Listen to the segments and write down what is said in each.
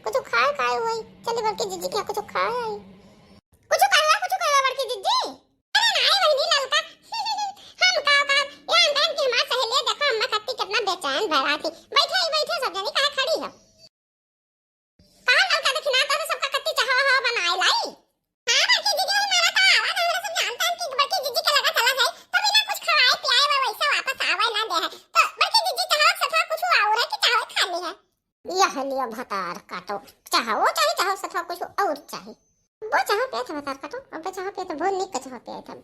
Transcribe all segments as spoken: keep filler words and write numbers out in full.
कुछ खाए खाए होई, चली बड़की जिज्जी के यहाँ कुछ खाए आई। कुछ कहवा, कुछ कहवा बड़की जिज्जी? अरे नाई बहिनी ललका, हम का कहब, यहाँ अंदर की हमार सहेलिया देखो अम्मा कत्ती कितना बेचैन भरा थी। बैठे ही बैठे सब जनी काहे खड़ी हो? कहाँ ललका देखी ना तो सबका कत्ती चाहवा हवा बनाए लाई। हाँ बड़की जिज्जी, वही मारा तो आवा ना, हमरा सब जानता है कि बड़की जिज्जी के लगा चला जाए, तो बिना कुछ खवाए पियाए वो वैसे वापस आवे ना दे है। तो बड़की जिज्जी चाहवा सफा कुछ और है कि चाहवा खाली है? यह लियो भतार काटो, चाहो चाही, चाहो सथवा कुछ और चाही। वो चाहो पिया था भतार काटो, अब चाहो पिया था, बहुत निक का चाहो पिया था अब।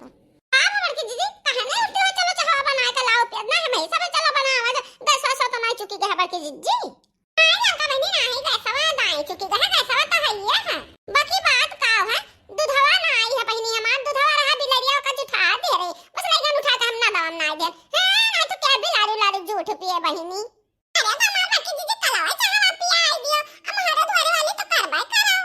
हाँ बड़की जिज्जी, कहे नहीं उठती हो, चलो चाहो बनाए के लाओ पिया, ना है भाई सब चलो बनावा जा, गैसवा सो तो नहीं चुकी गया बड़की जिज्जी। नहीं लड़का बहनी नहीं, गैसवा नहीं चुकी गया, गैसवा तो है ये है। बाकी बात का है, दूधवा ना आई है बहनी हमार, दूधवा रहा बिलरिया का जुठा दे रहे, बस लइकन उठा के हम ना दवा ना दे। हाँ, नहीं तो क्या बिलारू लारू जूठ पिए बहनी। अरे तो हमार बड़की जिज्जी कलवा चाहवा पिया आई दियो, अब हमारे दुआरे वाली तो करवाई करो।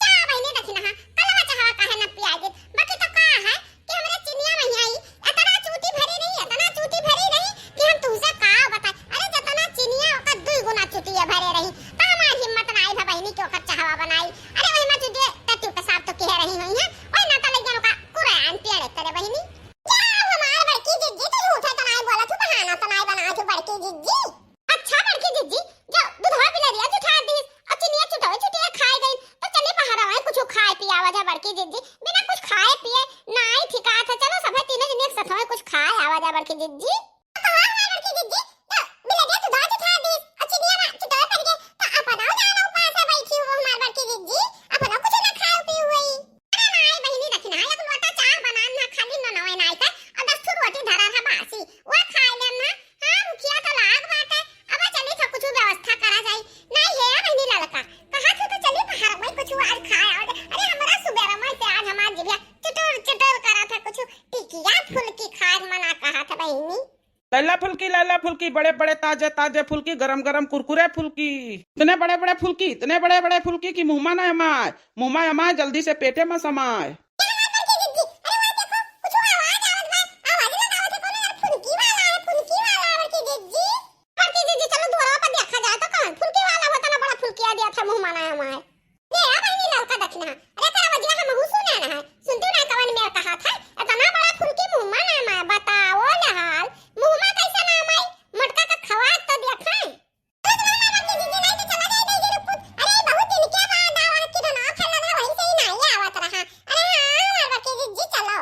क्या बहनी देखी ना, कलवा चाहवा काहे ना पिया आई दी? बाकी तो का है कि हमरे चिनिया मैया आई, इतना चूती भरी रही, इतना चूती भरी रही कि हम तुमसे का बताई। अरे जितना चिनिया ओकर दुई गुना चूतिया भरे रही, तो हमार हिम्मत ना आई भा बहनी कि ओकर चाहवा बनाई। अरे वही में चूतिया टट्टू के साथ तो कह रही हुई है, वही ना तो लइकन ओका कुरान पिया करे बहनी। क्या हमार बड़की जिज्जी, तू झूठे तो नाई बोला, तू बहाना तो नाई बना, तू बड़की जिज्जी। अच्छा बड़की जिज्जी, जो दूधवा बिलरिया जुठा दीस, और चिनिया चुटवे चुटिया खाए गई, तो चली बाहर आवे, कुछ खाए पिए आवा जा बड़की जिज्जी। बिना कुछ खाए पिए नाई ठिकात है, चलो सभे तीनों जनी एक साथ कुछ खाए आवा जा बड़की जिज्जी। तो हमार बड़की जिज्जी, तो बिलरिया दूधवा जुठा दीस, और चिनिया ना चुटवे पड़ गए, तो अपन आओ जाना उपास है बैठी हो हमार बड़की जिज्जी, अपन कुछ ना खाए पिए हुई। अरे नाई बहिनी, देखी ना, एक लोटा चाह बनान ना, खाली ननवे नाई का, और दस ठो रोटी धरा रहा बासी, वो खाए लेन ना। हाँ, भुखिया तो लाग बाटे, अब चली तो कुछ व्यवस्था करा जाई। नाई है बहिनी ललका, कहा था तो चली बाहर में कुछ आज खाए और, अरे हमरा सुबेरा में से आज हमार जिभिया चुटुर चुटुर करा था, कुछ टिकिया फुलकी खाए मना कहा था बहिनी। लैला फुल्की, लैला फुल्की, बड़े बड़े ताजे ताजे फुल्की, गरम गरम कुरकुरे फुल्की। इतने बड़े बड़े फुल्की, इतने बड़े बड़े फुल्की कि मुँह मा न अमाय, मुँह मा अमाय, जल्दी से पेटे मा समाय। ए, आ बहिनी ललका दखिना। अरे तोरा बजिया हमहू सुने ना है। सुनती ना कवन मेर कहा था। इतना बड़ा फुलकी मुँह मा ना माय। बताओ ले हाल। मुँह मा कैसे ना माय? मोटका का खवा तो देखा। अरे तुम्हारे मार के जीजी नहीं तो चला जाए दही जरूर पूत। अरे बहुत दिन के बाद आवा कि ना फल लगा वहीं से ही नहीं आवत रहा। अरे हाँ, मार के जीजी चलो।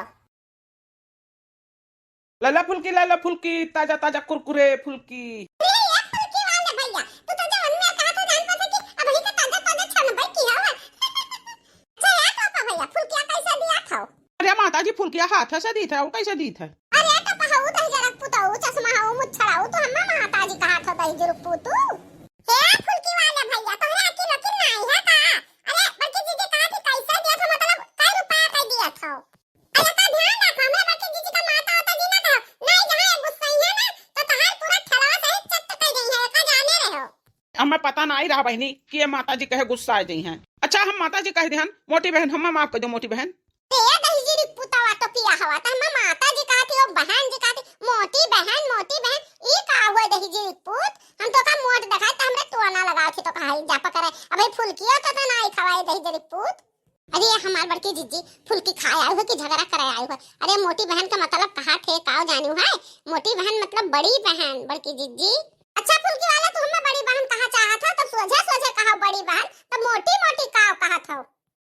लैला फुल्की, लैला फुल्की, ताजा ताजा कुरकुरे फुल्की। अरे, ए फुल्की वाले भैया, तू तो जवन में कहा था जान पासे कि अबही के ताजा ताजा छनबे की हवा। अच्छा, ए टोपा भैया, फुल्किया कैसे दिया था? अरे माता जी, फुल्किया हाथ से दी था, वो कैसे दी था? अरे टोपा हऊ, दही जरक पुतऊ, चश्मा हऊ, मुच्छड़ा हऊ, तो हम्मा माता जी कहा था दही जरक पुतू। हे फुल्की वाले भैया, तोहरे अकिल वकिल नहीं है का? अरे बड़की जीजी कहा थी कैसे दिया था, मतलब कई रुपया का दिया था? अरे का ध्यान रखो, हमरे बड़की जीजी का माता वाता जी ना कहो। नहीं, जहाँ ये गुस्साई है ना, तो तहार पूरा ठेलवा सहित चट कर गई है, का जाने रहो। हमें पता नहीं रहा बहिनी कि ये माता जी कहे गुस्सा आ गई हैं। अच्छा, हम माता जी कह दिहन, मोटी बहन, हमें माफ कर दो मोटी बहन। ते दही जी रिक पुतावा तो पिया हवा, तो हमें माता जी कहा थी, वो बहन जी कहा थी, मोटी बहन, मोटी बहन, ई का हुआ दही जी रिक पूत? हम तो का मोट दिखाए, तो हमरे टोना लगाओ थी, तो कहा जा पकड़े। अबे फुल्कियो तो, तो ना आई खवाए दही जी रिक पूत। अरे हमार बड़की जिज्जी, फुल्की खाए आए हो कि झगड़ा करे आए हो? अरे मोटी बहन का मतलब कहा थे, काव जानू है? मोटी बहन मतलब बड़ी बहन, बड़की जिज्जी। अच्छा फुल्की वाला, तू हमें बड़ी बहन कहा चाहत है, तो सोझे सोझे कहा बड़ी बहन, तो मोटी मोटी काव कहा था?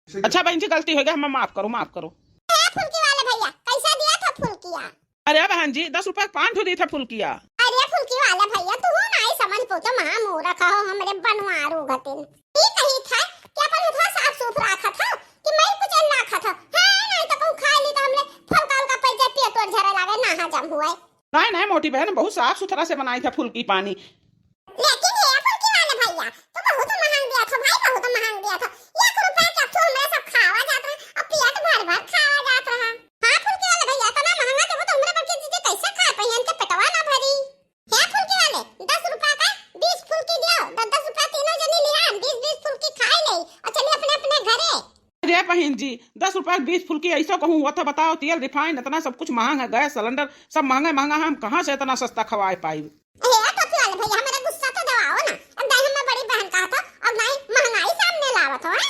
अच्छा बहन जी, गलती हो गया, हमें माफ करो, माफ करो। ए फुल्की वाले भैया, कैसा दिया था फुल्किया? अरे बहन जी, दस रुपया के पाँच ठो दी थे फुल्किया। अरे फुल्की वाले भैया, तू हो ना ही समझ पो तो महा मूर्ख हो, हमरे बनवारू घटिन। ई कही था कि अपन मुखा साफ सुफ राखत हो कि मैं कुछ ना खात हो। हाँ, नहीं तो कहूँ खा ली तो हमरे फल काल का पैसा पेट और झरे लागे, ना हजम हुए। नहीं, नहीं मोटी बहन, बहुत साफ सुथरा से बनाई था फुल्की पानी। लेकिन ये फुल्की वाले भैया, तू बहुत महंग दिया था भाई, बहुत महंग दिया था। एक रुपया के तू हमरे सब खावा जात रहा, अब पेट भर भर खावा जात रहा। हाँ फुल्की वाले भैया, इतना महंगा देबो तो हमरे बड़की जीजी कैसे खा पाई, इनके पेटवा ना भरी। हे फुल्की वाले, दस रुपया का बीस फुल्की दियो, दस दस रुपया तीनों जनी लिया, बीस बीस फुल्की खाई ले और चली अपने अपने घरे। अरे बहन जी, दस रुपया बीस फुल्की ऐसा कहूँ हुआ था, बताओ, तेल रिफाइन इतना सब कुछ महंग है, गैस सिलेंडर सब महंगा महंगा है, हम कहाँ से इतना सस्ता खवाए पाई? ए, टोपी वाले भैया, हमारा गुस्सा तो दबाओ ना। अब दाई हमें बड़ी बहन कहा था, अब दाई महंगाई सामने ओए,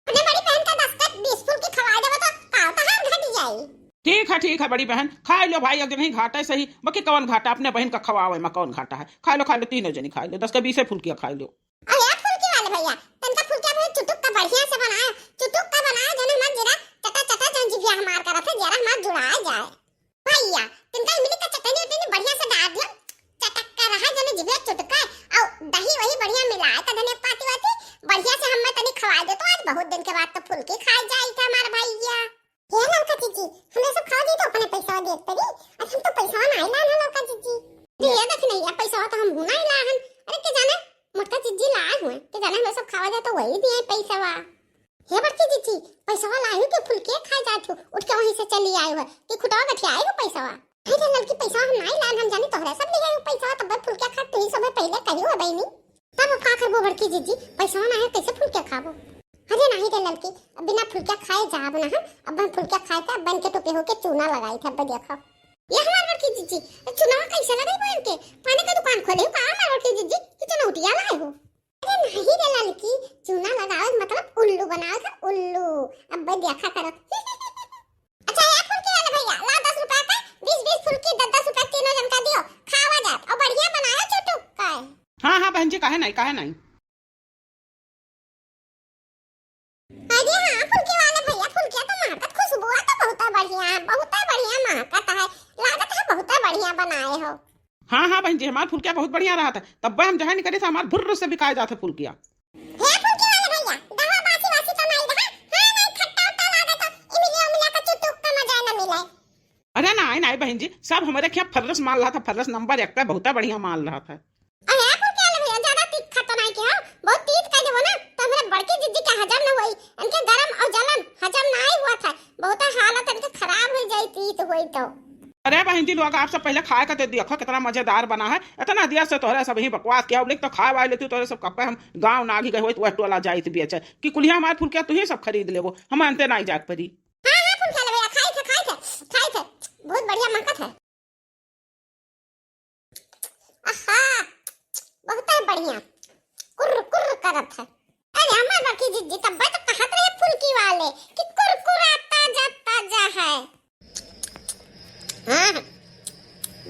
अपने बड़ी बहन का दस का बीस फुलकी खवाइ देबो तो का तोहार घट जाई? ठीक है, ठीक है बड़ी बहन, खाइ लो भाई, एक जने ही घाटा है सही, बाकी कौन घाटा, अपने बहन का खवावे मा कौन घाटा है? खाइ लो, खाइ लो, तीनों जनी खाइ लो, दस का बीसे फुलकिया खाइ लो। अरे फुलकी वाले भैया, तनका फुलकिया बहुत चुटुक का बढ़िया से बनायो, चुटुक का बनायो, जने हमार जीरा चटा चटा जन जिभिया हमार करत है, जीरा हमार जुड़ा जाए। भैया, तनका इमली का चटनी उटनी बढ़िया से डार दियो, चटक का रहा, जने जिभिया चुटका, और दही वही बढ़िया मिलाए, त धनिया पाती वाती बढ़िया से हमें तनी खवाइ दे, तो आज बहुत दिन के बाद तो फुलकी खाइ जाई था हमार भैया। हे ललका जीजी, हमरे सब खावा दी तो अपने पैसा देत परी, आज हम तो पैसा नाहीं लान है ललका जीजी। जी, ये देख नहीं, अब पैसा तो हम हूँ नाहीं लाहन, अरे के जाने मोटका जीजी लाए हुए, के जाने हमरे सब खावा जाए तो वही दिए पैसा। हे बड़की जीजी, पैसवा लायू के फुलके खाइ जात हो, उठ के वहीं से चली आयू है, कि खुटवा गठियाए हो पैसवा। अरे ललकी, पैसवा हम नाहीं लान, हम जानी तोहरे सब लिहे हो पैसवा, तब फुलके खात तुही सबे पहिले कही हो बहिनी। तब अब का करबो बड़की जीजी, पैसवा ना है, कैसे फुलके खाबो? अरे नाहीं रे ललकी, अब बिना फुलके खाए जाब ना हम, अब हम फुलके खाए थे, अब बन के टोपे होके चूना लगाई थे, अब देखो। ये हमार बड़की जीजी, चूना कैसे लगाई बन के? पानी का दुकान खोले हो का हमार बड़की जीजी, कि चुनौटिया लाए हो? अरे नाहीं रे ललकी, चूना लगावत मतलब उल्लू बनावत है, उल्लू। अब देखा करो। अच्छा, ये फुलकी वाले भैया, ला दस रुपया का, बीस बीस फुलकी, दस दस रुपया तीनों जन का दियो, खावा जात, और बढ़िया बनायो चुटुक का है। हाँ, हाँ बहन जी, काहे नाहीं, काहे नाहीं। अरे हाँ, फुलकी वाले भैया, फुलकिया तो महकत, खुशबुआ तो बहुत बढ़िया है, बहुत बढ़िया महकत है, लागत है बहुत बढ़िया बनाए हो। हाँ, हाँ बहन जी, हमार फुलकिया बहुत बढ़िया रहत है, तब हम जहाँ निकले थे, हमार भुर्र से बिकाए जात है फुलकिया। हे फुलकी वाले भैया, दवा बासी वासी तो नाहीं रहा? हाँ, नाहीं खट्टा उट्टा लागत है, इमलिया उमलिया का चुटुक का मजा न मिले। अरे नाहीं, नाहीं बहन जी, सब हमरे खिया फर्रस माल रहत है, फर्रस नंबर एक का, बहुत बढ़िया माल रहत है। अरे फुलकी वाले भैया, ज्यादा तीखा तो नाहीं के हो, बहुत तीत कह देबो ना, तो हमरे बड़की जीजी के हजम न होई, इनके गरम और जलन हजम नाहीं हुआ था, बहुत हालत इनके खराब हो जाई तीत होई तो। अरे बहन जी लोग, आप सब पहिले खाए का दे दिया, देखो कितना मजेदार बना है, इतना देर से तोहरे सब ही बकवास किया, लेकिन तो खाए वाए लेती, तोहरे सब कप्पे हम गाँव ना आगे गए होई, तो वह टोला जाइत बेचे, कि कुलिया हमार फुलकिया तुही सब खरीद लेबो, हम अंते नाहीं जात परी। हाँ, हाँ, फुलकिया वाले भैया, खाई थे, खाई थे, खाई थे, बहुत बढ़िया महकत है। आहा, बहुत बढ़िया, कुर्र कुर्र करत है। अरे हमार बड़की जीजी, तब तो कहत रहे फुलकी वाले कि कुरकुरा ताजा ताजा है। हाँ, हाँ,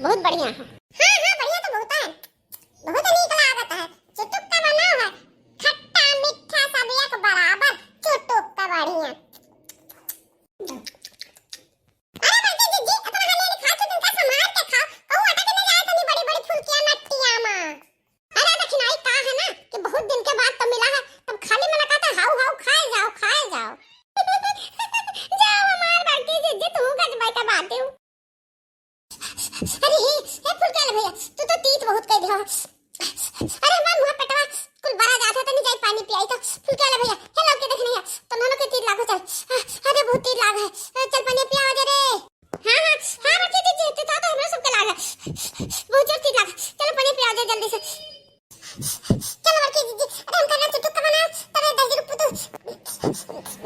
बहुत बढ़िया है। हाँ, हाँ, बढ़िया तो बहुत है, बहुत नीक लागत है। चुटुक का बनाओ है, खट्टा मीठा सब एक बराबर, चुटुक का बढ़िया। अरे बड़की जीजी, इतना हाली हाली खात हो, तनका संभाल के खाओ। कहूँ अटक न जाए तनी बड़ी बड़ी फुलकिया नट्टिया मा। अरे दखिनाई का है ना कि बहुत दिन के बाद तो मिला है, तब खाली मना कहता हाउ हाउ खाए जाओ, खाए जाओ। जाओ हमार बड़की जीजी, तू गजबाई का बात हो। अरे हे, हे फुलके वाले भैया, तू तो तीत बहुत कह दिया। अरे हमार मुँह पेटवा कुल बरा जात है, तनी जाई पानी पियाई तो। फुलके वाले भैया, हे लौके देख नहीं है, तो नोनो के तीत लागो चल। अरे बहुत तीत लाग है, चल पानी पिया दे रे। हाँ, हाँ, हाँ, बड़की जीजी, तू तो, तो हमरा सबके लाग है। बहुत जोर तीत लाग है। चलो पानी पिया दे जल्दी से। चलो बड़की जीजी, अरे हम करना चुटुक का बना, तबे दस रुपये तू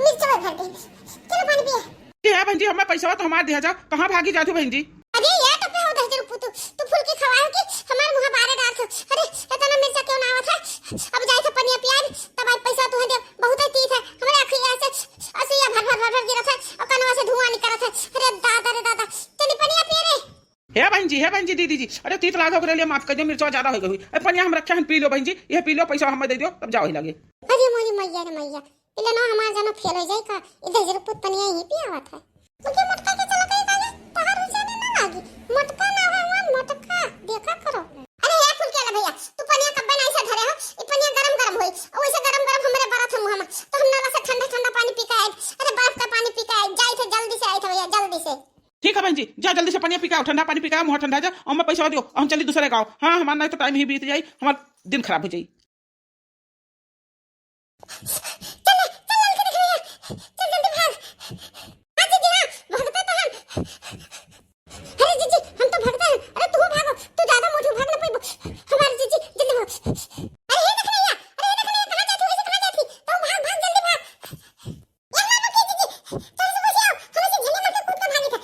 मिर्च में भर दे। चलो पानी पिया। जी हाँ बहन जी, हमें पैसा तो हमार दिया जा, कहाँ भागी जात हो बहन जी? अरे ये तो पे हो दस रुपये तू, तू फुलकी खवाओ कि हमार मुँह बारे डाल दो। अरे इतना मिर्चा क्यों ना आवत है? अब जाए थे पनिया पिया, तब आज पैसा तू दे, बहुत ही तीत है, हमारे आँखी ऐसे असुइया भर भर भर भर गिरत है और कनवा से धुआं निकलत है। अरे दादा रे दादा, चली पनिया पिए रे। हे बहन जी, हे बहन जी, दीदी जी, अरे तीत लागे ओकरे लिए माफ कर दो, मिर्चा ज्यादा हो गई हुई। अरे पनिया हम रखे हैं, पी लो बहन जी, ये पी लो, पैसा हमें दे दो, तब जाओ ही लगे। अरे मोरी मैया रे मैया, इले ना हमार जानो फेल हो जाए का, इधर जरूर पुत पनिया ही पियावत है। तुमके मोटका के चला कहीं काले, तहार हो जाने ना लागी। मोटका ना है हमार मोटका, देखा करो। अरे हे फुलके वाले भैया, तू पनिया कब्बे ना ऐसे धरे हो, ई पनिया गरम गरम होई, और वैसे गरम गरम हमरे बरत है मुँह में, तो हम नला से ठंडा ठंडा पानी पी के आए। अरे बर्फ का पानी पी के आए, जाए थे जल्दी से आए थे भैया, जल्दी से। ठीक है बहन जी, जा जल्दी से पनिया पी के आओ, ठंडा पानी पी के आओ, मुँह ठंडा जा, और हमें पैसा दियो, और हम चली दूसरे गाँव। हाँ, हमार नहीं तो टाइम ही बीत जाई, हमार दिन खराब हो जाई। चल, चल, ललकी देख भैया, चल जल्दी भाग। हाँ जीजी, हाँ, भागते तो हम। अरे जीजी, हम तो भागते हैं। अरे तू भागो, तू ज्यादा मोटी भाग ना पाइबो। हमारे जीजी, जल्दी भाग। अरे ये देख भैया, अरे ये देख भैया, कहाँ जाती, ऐसे कहाँ जाती? तो भाग, भाग, जल्दी भाग। ये हमारे जीजी, चल से बस आओ, हम ऐसे झंडे मार के कूद के भागी था।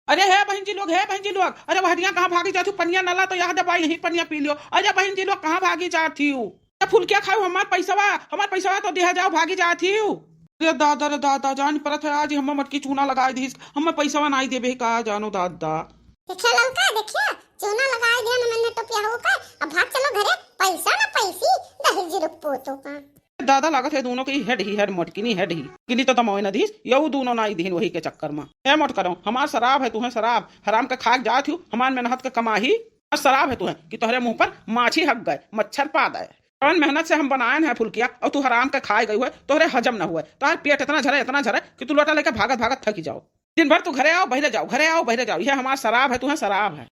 अरे हे बहन जी लोग, हे बहन जी लोग, अरे वह दिया कहाँ भागी जाती हूँ? पनिया नला तो यहाँ दबाई, यहीं पनिया पी लियो। अरे बहन जी लोग, कहाँ भागी जाती हूँ? फुलकिया खाऊ, हमार पैसवा, हमार पैसवा तो दिहा जाओ, भागी जात ही। रे दादा, रे दादा, जान परत है आज हमें मटकी चूना लगाए दीस, हमें पैसवा नाई देबे का, जानो दादा। देखिया ललका, देखिया, चूना लगाए दिया ना मैंने टोपिया हो का, अब भाग चलो घरे, पैसा ना पैसी, दहेज रुक पोतो का। दादा, लागत है दोनों के ही हेड ही हेड, मटकिनी हेड ही। किनी तो तमोए न दीस, यऊ दोनों नाई दीन वही के चक्कर में। ए मोट करो, हमार शराब है, तुहें शराब, हराम के खाक जात हूँ, हमार मेहनत के कमाही, और शराब है तुहें कि तोहरे मुंह पर माछी हक गए, मच्छर पा गए। कौन मेहनत से हम बनाए हैं फुलकिया, और तू हराम के खाए गई हुए, तोहरे हजम न हुए, तोहर पेट इतना झरे, इतना झरे कि तू लोटा लेके भागत भागत थकी जाओ। दिन भर तू घरे आओ, बहरे जाओ, घरे आओ, बहरे जाओ, यह हमार शराब है, तुहें शराब है।